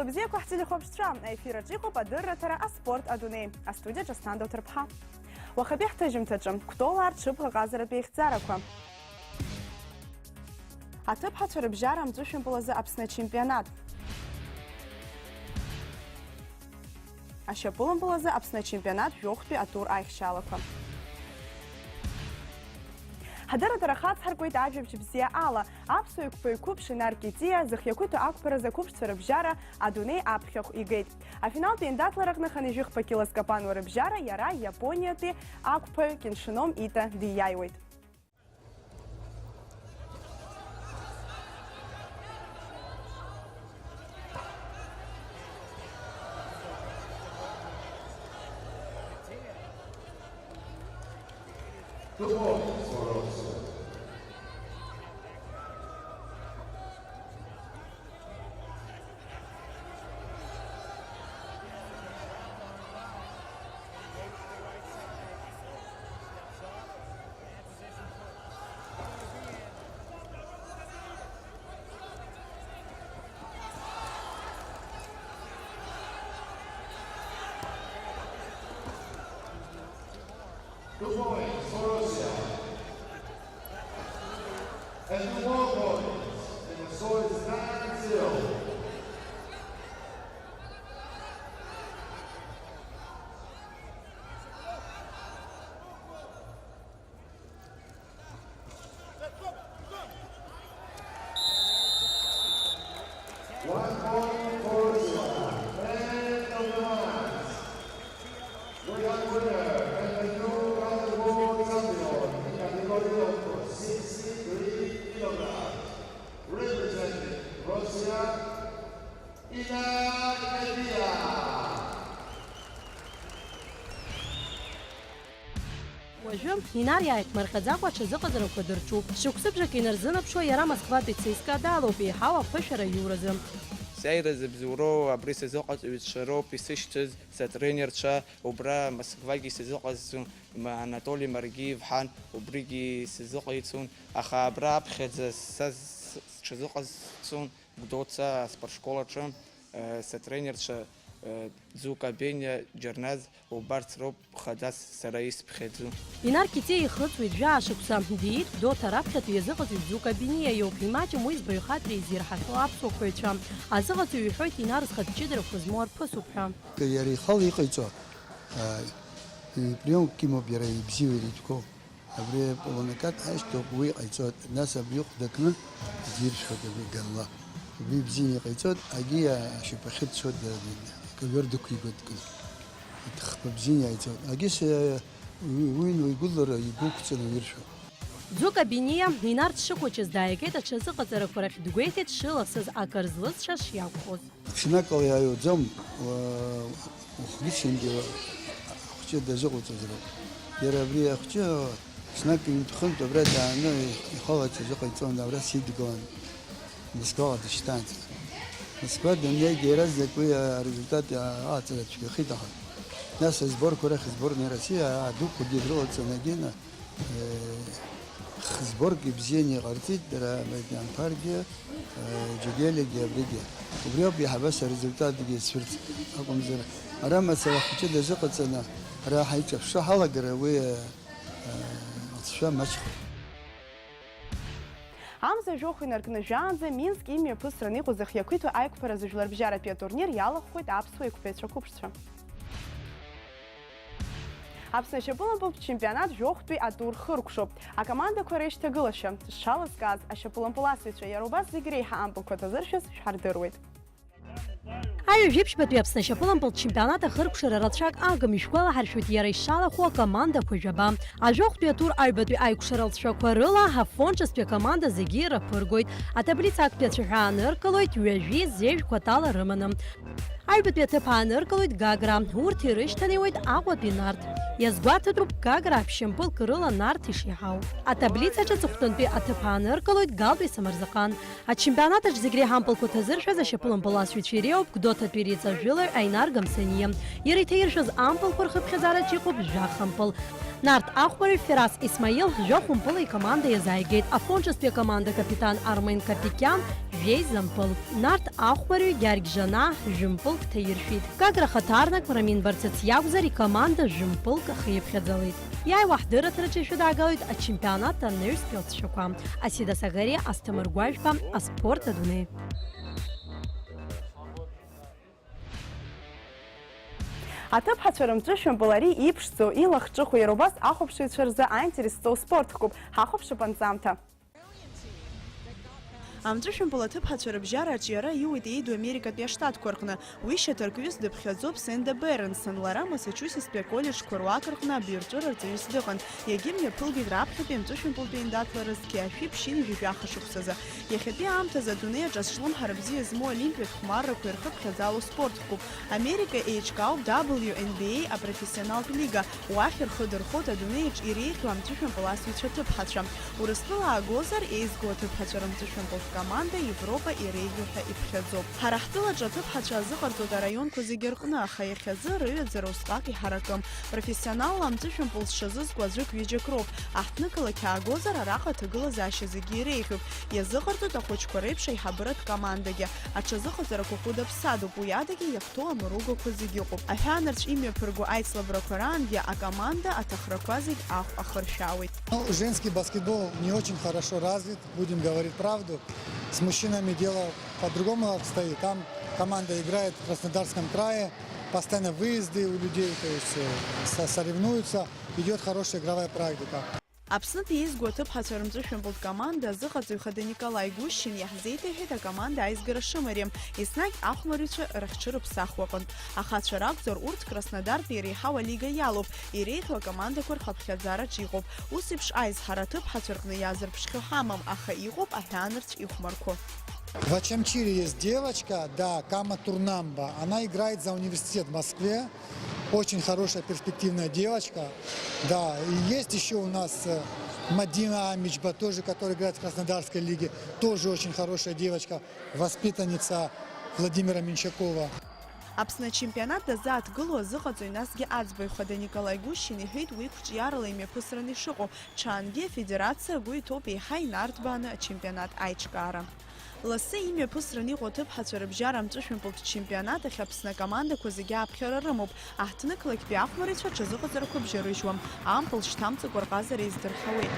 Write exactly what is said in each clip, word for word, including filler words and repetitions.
Бзиақәа ҳтелехәаԥшцәа, аефир аҿы иҟоуп адырраҭара аспорт адунеи. Астудиаҿы Асҭанда Уҭырԥҳа. Уахатәи ҳҭыжьымҭаҿы, Кәтол Аар ҽыблаҟазаратә еихьӡарақәа. Аҭыԥҳацәа рыбжьара амҵәышәымпыл азы Аԥсны ачемпионат. Ашьапылампыл азы Аԥсны ачемпионат жәохәтәи атур аихшьалақәа. Ҳадырраҭара хацҳаркуеит ажәабжь бзиа ала. Аԥсуа еиқәԥаҩ қәыԥш Инар Китиа зхы иақәиҭу ақәԥаразы ақәыԥшцәа рыбжьара адунеи аԥхьахә игеит. Афиналтә еиндаҭлара аҟны хынҩажәи хԥа кьыла зкапануа рыбжьара иара Иапониатәи ақәԥаҩ Киншином Ита диаиуеит. Two points for Russia. And two more points. And the score is nine zero. One point for Russia. Man of the match. We have winner and the new world champion in category of sixty-three kilograms. Representing Russia, Ина Кадиа. Уажәы Инар иааихмырҟьаӡакәа аҽазыҟаҵарақәа дырҿуп. Шықәсыбжак инарзынаԥшуа иара Москватәи ЦСКА далоуп, еиҳау аԥышәара аиуразы. Сеиразы бзоуроу абри сазыҟаҵаҩцәа роуп исышьҭыз, сатренерцәа, убра Москвагьы сазыҟазҵон, ма-, Анатоли Маргиев ҳан, убригьы сазыҟаиҵон, аха абра аԥхьаӡа са с-, сҽазыҟазҵон Гәдоуца аспортшколаҿы, э, сатренерцәа, э, Дзука Бениа, Џьарназ, убарҭ роуп хадас сара исԥхьаӡо. Инар Китиа ихыҵуеит жәаа шықәса, диит Гәдоуҭа раԥхьатәи иазыҟаҵаҩ Дзука Бениа иоуп, имаҷым уи збаҩхатәра изирҳахьоу аԥсуа хәаҩцәа. Азыҟаҵаҩ иҳәоит, Инар зхатә ҷыдарақәа змоу арԥысуп ҳәа. Иара ихала иҟаиҵо, а, приемк имоуп иара ибзиоу, иара итәқәоу. Абри полонакат ашьҭоуп, уи ҟаиҵоит. Нас абри ихәдакны идиршәхоит абри ганла. Убри ибзианы иҟаиҵоит, агьи ашьапахьы дцоит, дара, ковер дықәигоит, иҭыхқәа бзианы иааиҵоит. Агьыс, э, уи, уи уигәыдлара игәықәҵаны уиршәоит. Дзука Бениа Инар дшыхәыҷыз дааигеит аҽазыҟаҵарақәа рахь, дгәеиҭеит дшыласыз акыр злызша шиакәхоз. Ҽнакала иааиуаӡом, уа-, ухгьы-сынгьы ахәҷы дазыҟаиҵозароуп. Иара абри ахәҷы ҽнак ҩынтә-хынтә абра дааны ихала аҽазыҟаиҵон, абра сидгылан, Москваҟа дышьҭаанӡа. Москва даннеигьы иаразнак уи арезультат аҟаҵара цәгьахеит, аха нас асборқәа рахь, сборная Россия, адуқәагьы дрылаҵаны, Гена, Сборк ибзианы иҟарҵеит дара, Марианԥаргьы, Џьегелиагьы абригьы. Убри ауп иаҳабас арезультатгьы цәырҵ акәымзар, ара мацара ахәыҷы дазыҟаҵаны, ара ҳаиҿаԥшра ҳалагар, уи, ацәшәа маҷхоит. Амза жәохә инаркны жәаанӡа Минск имҩаԥысраны иҟоу зхы иақәиҭу аиқәԥаразы жәларбжьаратәи атурнир иалахәхоит аԥсуа еиқәԥаҩцәа қәыԥшцәа. Аԥсны ашьапылампылтә чемпионат жәохәтәи атур хыркәшоуп. Акомандақәа реишьҭагылашьа шалазкааз ашьапылампыласыҩцәа иара убас зегь реиҳа ампылқәа ҭазыршәыз шәҳардыруеит. Аҩажәиԥшьбатәи Аԥсны ашьапылампылтә чемпионат ахыркәшара рацәак агым, ишәгәалаҳаршәоит иара ишалахәу акомандақәа жәаба. Ажәохәтәи атур аҩбатәи аиқәшара алҵшәақәа рыла Афон ҿыцтәи акоманда зегьы ираԥыргоит. Атаблица актәи ацәаҳәа ааныркылоит ҩажәи зежә кәатала рыманы. Аҩбатәи аҭыԥ ааныркылоит Гагра, урҭ ирышьҭанеиуеит Аҟәатәи Нарҭ. Иазгәаҭатәуп, Гагра аԥшьымпылк рыла Нарҭ ишиҳау. Атаблицаҿы аҵыхәтәантәи аҭыԥ ааныркылоит Галтәи Самырзаҟан. Ачемпионат аҿы зегь реиҳа ампылқәа ҭазыршәыз ашьапылампыласҩцәа иреиуоуп Гәдоуҭатәи реиҵажәылаҩ Аинар Гамсаниа. Иара иҭаиршәыз ампылқәа рхыԥхьаӡараҿ иҟоуп жәаха мпыл. Нарҭ ахәмарҩ Ферас Исмаил жәохә мпыла икоманда иазааигеит, Афон ҿыцтәи акоманда акапитан Армен Капикиан Жәеиза мпылк, Нарҭ ахәмарҩы Гьаргь Жанаа жәымпылк ҭаиршәит. Гагра хаҭарнак Рамин Барцыц иакәзар, икоманда жәымпылк ахиԥхьаӡалеит. Иааиуа ҳдырраҭараҿы ишәыдаагалоит ачемпионат анаҩстәи алҵшәақәа. Асида Сагариа, Асҭамыр Гәажәба, аспорт адунеи. Аҭыԥҳацәа рымҵәышәымпыл ари иԥшӡоу, илахҿыху, иара убас ахәаԥшыҩцәа рзы аинтерес зҵоу спорт хкуп. Ҳахәаԥшып анҵамҭа. Амҵәышәымпыл аҭыԥҳацәа рыбжьара аҿиара иуеит еиду Америкатәи аштатқәа рҟны. Уи шьаҭаркҩыс дыԥхьаӡоуп Сенда Беренсон, лара Массачусетстәи аколледжқәа руакырҟны абирҵәыра рҵаҩыс дыҟан, егьи мҩаԥылгеит раԥхьатәи амҵәышәымпылтәи аиндаҭлара зқьи ашәи ԥшьынҩажәи жәаха шықәсазы. Иахьатәи аамҭазы адунеи аҿы азҿлымҳара бзиа змоу олимпиатә хәмаррақәа ирхыԥхьаӡало спорт хкуп. Америка еиҿкаауп W N B A апрофессионалтә лига, уахь рхы дырхоит адунеиаҿ иреиӷьу амҵәышәымпыл асыҩцәа ҭыԥҳацәа. Урыстәыла аагозар, еизго аҭыԥҳацәа рымҵәышәымпылтә команда Европа иреиӷьу ҳәа иԥхьаӡоуп. Ҳара ҳтәылаҿы аҭыԥҳацәа азыҟарҵоит араионқәа зегьы рҟны, аха иахьазы рыҩаӡара усҟак иҳаракым. Профессионалла амҵәышәымпыл зҽазызку аӡәык-ҩыџьак роуп. Аҳҭнықалақь аагозар, араҟа аҭагылазаашьа зегьы иреиӷьуп. Иазыҟарҵоит ахәыҷқәа реиԥш аиҳабыратә командагьы. Аҽазыҟаҵарақәа хәыда-ԥсадоуп, уи адагьы иахәҭоу амругақәа зегьы ыҟоуп. Аҳәаанырцә имҩаԥырго аицлабрақәа раангьы акоманда аҭахрақәа зегь ахә ахыршәаауеит. Ну, женский баскетбол не очень хорошо развит, будем говорить правду. С мужчинами дело по-другому обстоит. Там команда играет в Краснодарском крае, постоянно выезды у людей, то есть э, со- соревнуются, идет хорошая игровая практика. Аԥснытәи еизго аҭыԥҳацәа рымҵәышәымпылтә команда азыҟаҵаҩ хада Николаи Гущин иаҳзеиҭеиҳәеит акоманда аизгара шымариам, еснагь ахәмарҩцәа рыхьҽырыԥсахуа аҟынтә. Ахацәа ракәзар, урҭ Краснодартәи иреиҳау алига иалоуп, иреиӷьу акомандақәа рхыԥхьаӡараҿ иҟоуп. Ус еиԥш аизҳара аҭыԥҳацәа рҟны иаазырԥшхьоу ҳамам, аха иҟоуп аҳәаанырцә ихәмарқәоу. В Очамчире есть девочка, да, Кама Турнамба. Она играет за университет в Москве. Очень хорошая, перспективная девочка. Да, и есть еще у нас э, Мадина Амичба, тоже, которая играет в Краснодарской лиге. Тоже очень хорошая девочка, воспитанница Владимира Меньшакова. Аԥсны ачемпионат дазааҭгылоу азыҟаҵаҩ насгьы аӡбаҩ хада Николаи Гущин иҳәеит уи қәҿиарала имҩаԥысраны ишыҟоу, ҽаангьы афедерациа агәы иҭоуп еиҳа инарҭбааны ачемпионат аиҿкаара. Лассы имҩаԥысран иҟоу аҭыԥҳацәа рыбжьара амҵәышәымпылтә чемпионат ахь Аԥсны акомандақәа зегьы ааԥхьара рымоуп. Аҳҭнықалақьтәи ахәмарыҩцәа аҽазыҟаҵарақәа бжьарыжьуам, ампыл шьҭамҵакәа рҟазара еиздырхауеит.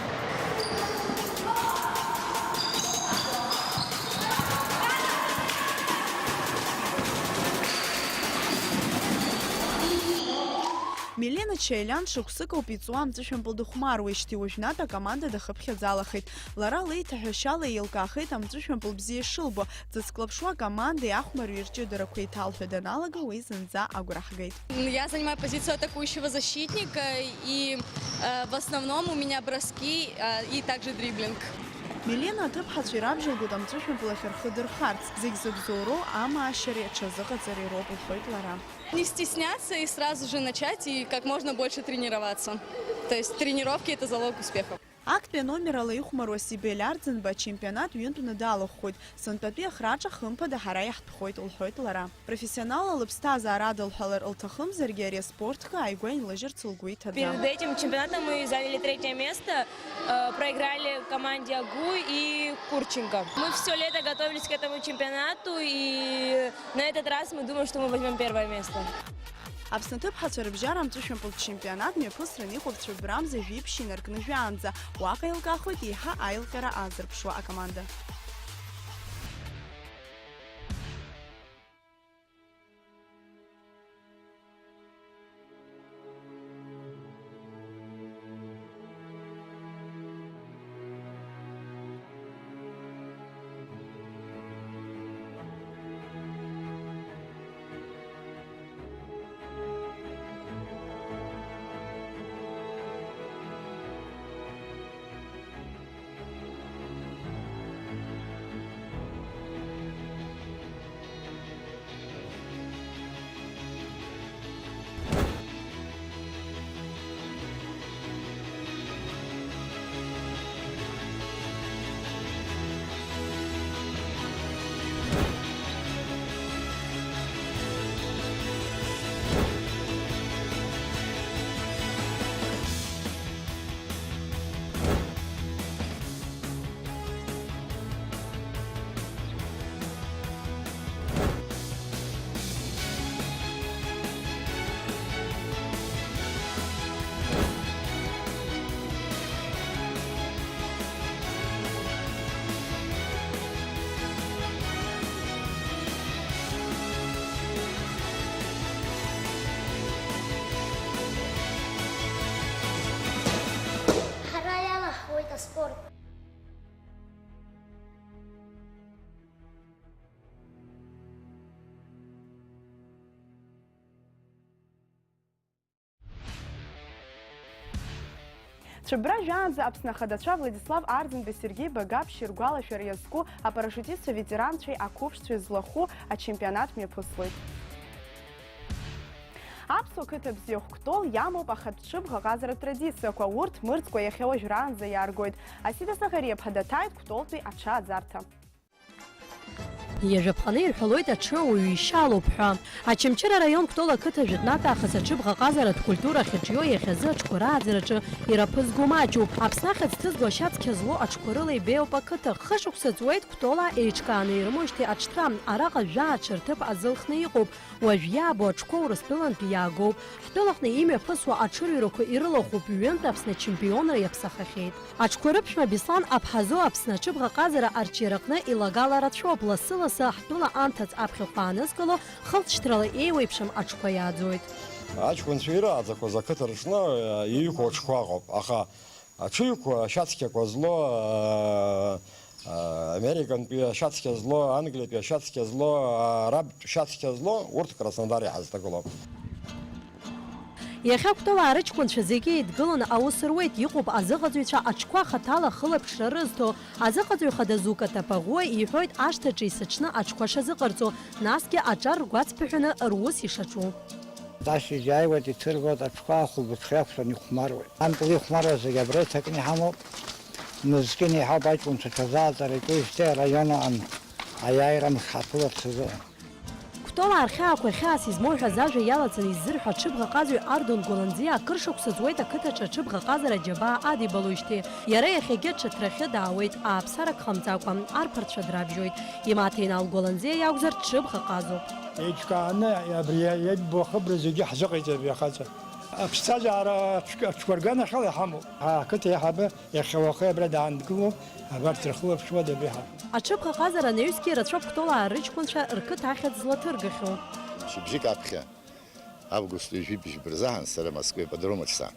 Милена Чаилян шықәсык ауп иҵуа амҵәышәымпыл дыхәмаруеижьҭеи, уажәнатә акоманда дахыԥхьаӡалахеит. Лара леиҭаҳәашьала еилкаахеит амҵәышәымпыл бзиа ишылбо, ҵыск лаԥшуа акомандеи ахәмарҩи рҷыдарақәа еиҭалҳәо даналага, уи зынӡа агәра ҳгеит. Я занимаю позицию атакующего защитника, и э, в основном у меня броски э, и также дриблинг. Милена аҭыԥҳацәа ирабжьалгоит амҵәышәымпыл ахь рхы дырхарц, зегь зыбзоуроу амаашьареи аҽазыҟаҵареи роуп, лҳәоит лара. Не стесняться и сразу же начать, и как можно больше тренироваться. То есть тренировки — это залог успеха. Актәи аномер ала ихәмаруа Сибель Арӡынба ачемпионат ҩынтәны далахәхоит. Сынтәатәи ахраҿа хымԥада ҳара иаҳтәхоит, лҳәоит лара. Профессионалла лыԥсҭазаара адылҳәалар лҭахымзаргьы, ари аспорт хкы ааигәа инлыжьырц лгәы иҭаӡам. Перед этим чемпионатом мы заняли третье место, э, проиграли команде Агу и Курченко. Мы все лето готовились к этому чемпионату, и на этот раз мы думаем, что мы возьмем первое место. Аԥсны аҭыԥҳацәа рыбжьара амҵәышәымпылтә чемпионат мҩаԥысран иҟоуп цәыббрамза жәиԥшь инаркны жәаанӡа. Уаҟа еилкаахоит еиҳа аилҟьара аазырԥшуа акоманда. Шәыбра жәаанӡа Аԥсны Ахадацәа Владислав Арӡынбеи Сергеи Багаԥшьи ргәалашәара иазку апарашиутистцәа ветеранцәеи ақәыԥшцәеи злахәу ачемпионат мҩаԥыслоит. Аԥсуа қыҭа бзиахә Кәтол иамоуп ахатә ҽыбӷа ҟазаратә традициақәа, урҭ мырӡкәа иахьа уажәраанӡа иааргоит. Асида Заӷариаԥҳа даҭааит Кәтолтәи аҽы аӡарҭа. Иажәаԥҟаны ирҳәалоит аҽы ауаҩы ишьалоуп ҳәа. Очамчыра араион Кәтол ақыҭа жәытәнатә аахыс аҽыбӷа ҟазаратә культура ахьаҿио иахьазы аҽқәа рааӡараҿы ираԥызго маҷуп. Аԥсны ахьӡ ҭызго ашьацқьа злоу аҽқәа рыла ибеиоуп ақыҭа. Хышықәса ҵуеит Кәтола еиҿкааны ирымоуижьҭеи аҽҭра. Араҟа жәаа аҽа рҭыԥ азылхны иҟоуп. Уажә иаабо аҽқәа Урыстәылантәи иаагоуп. Ҳтәылаҟны имҩаԥысуа аҽырҩрақәа ирылахәуп, ҩынтә Аԥсны ачемпионра иаԥсахахьеит. Аҽқәа рыԥшәма Беслан Аԥҳазоу Аԥсны аҽыбӷа ҟазара арҿиараҟны илагала рацәоуп, лассы-лассы ҳтәыла анҭыҵ аԥхьахәа аанызкыло, хылҵшьҭрала еиуеиԥшым аҽқәа иааӡоит. Аҷкәынцәа ирааӡақәаз ақыҭа рыҽны, э, иҩықәу аҽқәа ыҟоуп, аха аҽыҩқәа ашьацқьақәа злоу, э, э, американтәи ашьацқьа злоу, англиатәи ашьацқьа злоу, арабтә шьацқьа злоу, урҭ Краснодар иҳазҭагылоуп. Иахьа Кәтолаа рыҷкәынцәа зегьы еидгыланы аус руеит, иҟоуп азыҟаҵаҩцәа аҽқәа хаҭала ахылаԥшра рызҭо. Азыҟаҵаҩ хада Зука Тапаӷәуа иҳәоит ашҭаҿы есыҽны аҽқәа шазыҟарҵо, насгьы аҿар ргәацԥыҳәаны рус ишаҿу. Дасигьы иааиуеит, иҭыргоит аҽқәа, ахәылбыҽха иақәшәаны ихәмаруеит. Ампыл ихәмаруа зегьы абра иҭакны иҳамоуп. Мызкы инеиҳауп аҷкәынцәа ҽазааӡара итәоуижьҭеи араион аҟны аиааира мыш ҳаԥыларц азыҳәан. Кәтолаа рхьаақәа хьаас измоу ҳәа зажәа иалаҵаны иззырҳәо аҽыбӷаҟазаҩ Ардон Гәаланӡиа акыр шықәса ҵуеит ақыҭаҿы аҽыбӷаҟазара аџьабаа адибалоижьҭеи. Иара иахьагьы аҽаҭрахьы даауеит, ааԥсарак ҟамҵакәа, арԥарцәа драбжьоит. Имаҭа Инал Гәаланӡиа иакәзар, ҽыбӷаҟазоуп. Еиҿкааны абри иабо ахыбра зегьы ҳзыҟаиҵеит абри ахаҵа. Аԥсҭазаара аҽ-, аҽқәа рганахьала иҳамоуп. Ақыҭа аиҳабы Иахьа уахеи абра даангыло, абарҭ рхылаԥшуа дабеиҳа. Аҽыбӷаҟазара анаҩсгьы рацәоуп Кәтолаа рыҷкәынцәа рқыҭа ахьӡ злаҭыргахьоу. Шьыбжьык аԥхьа, август ҩажәи бжьба рзаҳан сара Москва ипподромаҿ саан.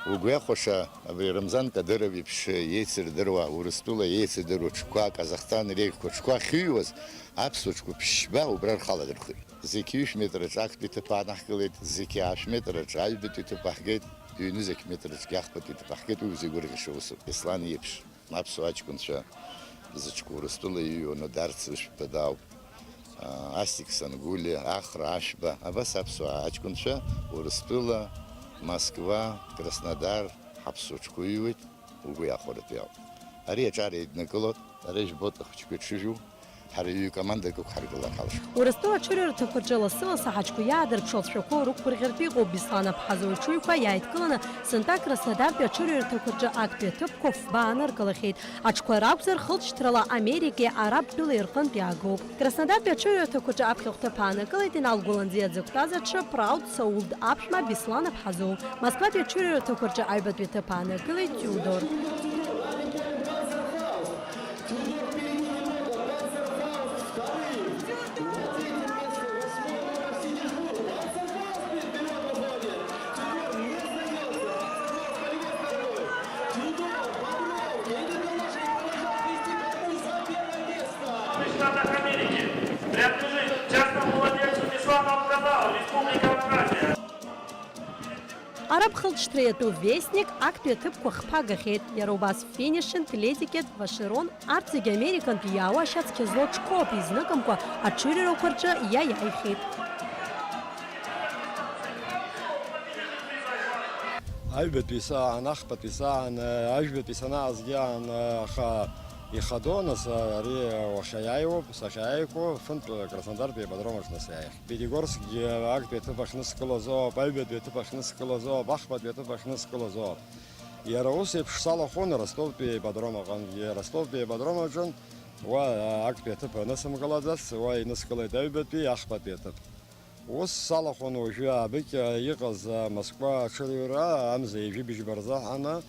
Угәы иахәаша, абри Рамзан Кадыров иеиԥш еицырдыруа, Урыстәыла еицырдыруа ҽқәа, Казахстан реиӷьқәа ҽқәа ахьыҩуаз, аԥсуа ҽқәа ԥшьба убра рхаладырхәит. Зқьи ҩышә метраҿы актәи ҭыԥ аанаҳкылеит, зқьи аашә метраҿы аҩбатәи ҭыԥ аҳгеит, ҩ-нызқь метраҿгьы ахԥатәи ҭыԥ аҳгеит, уи узеигәырӷьаша усуп. Беслан иеиԥш, аԥсуа аҷкәынцәа зыҽқәа Урыстәыла иҩуаны дарц рышәҭқәа даауп. Астик Сангәлиа, Ахра Ашәба, абас аԥсуа аҷкәынцәа Урыстәыла, Москва, Краснодар, ҳаԥсуа ҽқәа иҩуеит, угәы иахәаратәы иауп. Ари аҿар еиднакылоит, ара ижәбоит ахәыҷқәа иҽыжәу. Ҳара ҩ-командак ықәҳаргылар ҳалшоит. Урыстәыла аҽырҩрҭақәа рҿы лассы-лассы ҳаҽқәа иаадырԥшуа ацәаҳәақәа урықәгәырӷьартә иҟоуп. Беслан Аԥҳазоу иҽыҩқәа иааидкыланы, сынтәа Краснодартәи аҽырҩрҭақәа рҿы актәи аҭыԥқәа фба ааныркылахьеит. Аҽқәа ракәзар, хылҵшьҭрала Америкеи Арабтәылеи рҟынтә иаагоуп. Краснодартәи аҽырҩрҭақәа рҿы аԥхьахә ҭыԥ аанакылеит Инал Гәаланӡиа дзықәтәаз аҽы, Proud Souled аԥшәма Беслан Аԥҳазоу. Москватәи аҽырҩрҭақәа рҿы аҩбатәи аҭыԥ аанакылеит Теодор. Штатах Америки принадлежит частному владельцу Беслану Абхазову, Республика Абхазия. Араб хылҵшьҭра иатәу Вестник актәи аҭыԥқәа хԥа агахьеит, иара убас Финишинг, Ледикет, Вашерон, арҭ зегьы Американтәи иаауа ашьацқьа злоу ҽқәоуп, изныкымкәа аҽырҩрақәа рҿы иаиааихьеит. Аҩбатәи саан, ахԥатәи саан, ажәбатәи санаазгьы аан, аха ихадоу, нас, ари уахьаиааиуоуп, сахьааиқәу, фынтә Краснодартәи ипподром аҿы нас иааихьеит. Пятигорскгьы актәи аҭыԥ ахьныскылоз ауп, аҩбатәи аҭыԥ ахьныскылоз ауп, ахԥатәи аҭыԥ ахьныскылоз ауп. Иара ус еиԥш салахәын Ростовтәи аипподром аҟынгьы. Ростовтәи аипподром аҿын уа актәи аҭыԥ анысымкылаӡац, уа иныскылеит аҩбатәи, ахԥатәи аҭыԥ. Ус салахәын уажәы аабыкьа иҟаз Москва аҽырҩра амза ҩажәи бжьба рзаҳаны,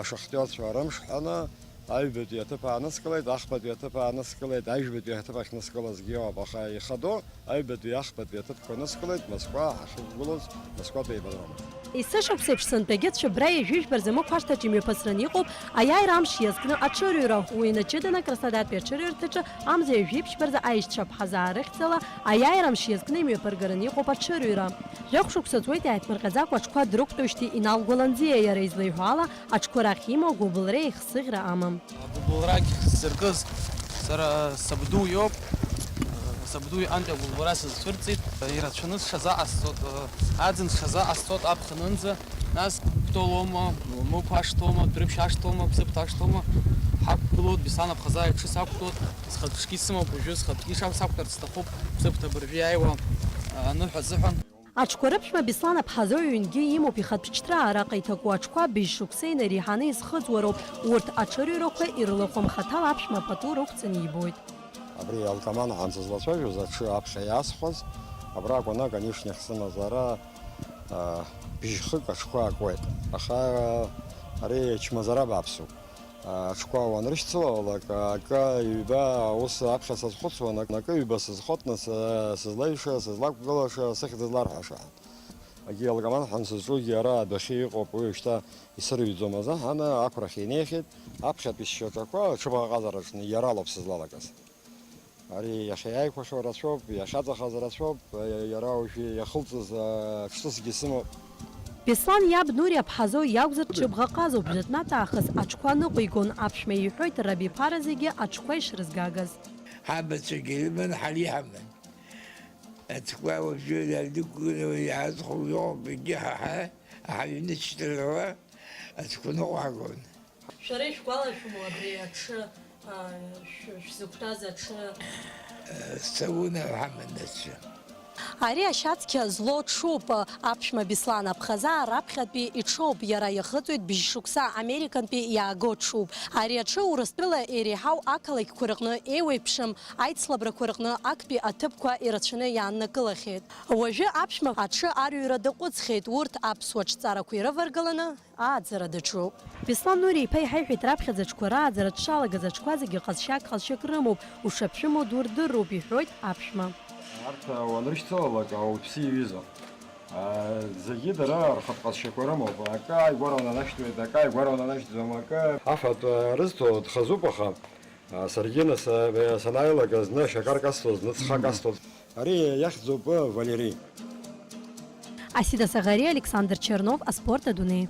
ашахтиорцәа рымш ҳәаны, Аҩбатәи аҭыԥ ааныскылеит, ахԥатәи аҭыԥ ааныскылеит, ажәбатәи аҭыԥ ахьныскылазгьы иоуп, аха ихадоу аҩбатәи, ахԥатәи аҭыԥқәа ныскылеит Москва ҳахьықәгылоз, Москватәи аипподром. Есышықәсеиԥш сынтәагьы Цәыббра ҩажәи жәба рзы Мықә ашҭаҿы имҩаԥысраны иҟоуп аиааира амш иазкны аҽырҩра. Уи инаҷыданы Краснодартәи аҽырҩырҭаҿы амза ҩажәи ԥшьба рзы аишьцәа ԥҳазаа рыхьӡала аиааира амш иазкны имҩаԥыргараны иҟоуп аҽырҩра. Жәохә шықәса ҵуеит иааиԥмырҟьаӡакәа аҽқәа дрықәтәоижьҭеи Инал Гәаланӡиа иара излеиҳәо ала, аҽқәа рахь имоу агәыбылреи аихсыӷьра амам. Агәыбылрагь сзыркыз сара сабду иоуп. Сабду иҟынтәи агәыбылра сызцәырҵит. Ирацәаны сҽазаҟасҵоит, аӡын сҽазаҟасҵоит аԥхынынӡа. Нас Кәтол оума, Мықә ашҭа оума, Дәрыԥшь ашҭа оума, Бзыԥҭа ашҭа оума ҳақәгылоуп, Беслан аԥхазаа иҽы сақәтәоуп. Схатәы ҽгьы сымоуп уажәы, схатәгьы ша-, сақәтәарц сҭахуп, Бзыԥҭа абыржәы иааиуа аныҳәа азыҳәан. Аҽқәа рыԥшәма Беслан аԥҳазы ҩынгьы имоуп ихатә ҽҭра араҟа иҭаку аҽқәа быжь шықәса инареиҳаны изхыҵуа роуп. Урҭ аҽырҩрақәа ирылахәым хаҭала аԥшәма пату рықәҵаны ибоит. Абри алкоман ҳәа сызлацәажәоз аҽы аԥхьа иаасхәаз, абра акәын аконешник сымаз, ара, а, бжьхык аҽқәа акуеит. Аха ари чмазара бааԥсуп. Аҽқәа уанрышьцылалак, акы ҩба аус аԥхьа сазхәыцуан, акы ҩба сызхәыцны сы-, сызлаҩша, сызлақәгылаша, сыхьӡ зларҳәаша ҳәа. Егьи алкоман ҳәа сызҿугьы ара адәахьы иҟоуп, уи шьҭа исырҩӡом азы ҳәаны ақәрахь инеихьеит, аԥхьатәи сшьаҿақәа аҽыбӷаҟазараҿы иара алоуп сызлалагаз. Ари иахьа иааиқәахьоу рацәоуп, иахьаҵахаз рацәоуп, иара уажәы иахылҵыз, а, ҽҵысгьы сымоуп. Беслан иаб Нури аԥҳазо иакәзар ҽыбӷаҟазоуп, жәытәнатә аахыс аҽқәа ныҟәигон, аԥшәма иҳәоит, рабиԥара зегьы аҽқәа ишрызгагаз. Ҳабацәагьы рыман, ҳара иҳаман. Аҽқәа уажәы иаадәықәланы иаазхәо иҟоуп, егьи ҳа, ҳа, ҳаҩны ҽҭарала аҽқәа ныҟәҳагон. Шәара ишәгәалашәома абри аҽы, а, шә-, шәзықәтәаз аҽы? Сауна ҳаман аҽы. Ари ашьацқьа злоу ҽуп, аԥшәма Беслан аԥхазаа раԥхьатәи иҽоуп, иара иахыҵуеит быжьшықәса Американтәи иааго ҽуп. Ари аҽы Урыстәыла иреиҳау ақалақьқәа рҟны еиуеиԥшым, аицлабрақәа рҟны актәи аҭыԥқәа ирацәаны иааннакылахьеит. Уажәы аԥшәма аҽы арҩра даҟәыҵхьеит, урҭ аԥсуа ҽҵарақәа ирываргаланы ааӡара даҿуп. Беслан Нури-иԥа иҳаиҳәеит, раԥхьаӡа аҽқәа рааӡара дшалагаз аҽқәа зегьы ҟазшьак-ҟазшьак рымоуп, ушаԥшәымоу дурдыруп, иҳәоит аԥшәма. Арҭ уанрышьцылалак, ауаҩԥсы иҩызоуп. А, зегьы дара рхатә ҟазшьақәа рымоуп. Акы ааигәара унанашьҭуеит, акы ааигәара унанашьҭӡом, акы афатә рызҭо дхазуп, аха, а, саргьы нас, а, санааилак, зны шьакарк асҭоз, зны цхак асҭоз. Ари иахьӡуп, Валери. Асида Саӷари, Александр Чернов, Аспорт адунеи.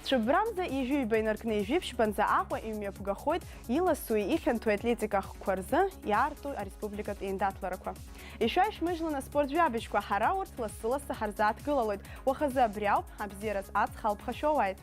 Цәыббрамза ижәыҩба инаркны ижәиԥшьбанӡа Аҟәа имҩаԥгахоит иласу ихьанҭоу атлетика ахкқәа рзы иаарту ареспубликатә еиндаҭларақәа. Ишәаишьмыжьлан аспорт жәабжьқәа, ҳара урҭ лассы-лассы ҳарзааҭгылалоит. Уахазы абри ауп, абзиараз ацха алԥха шәоуааит!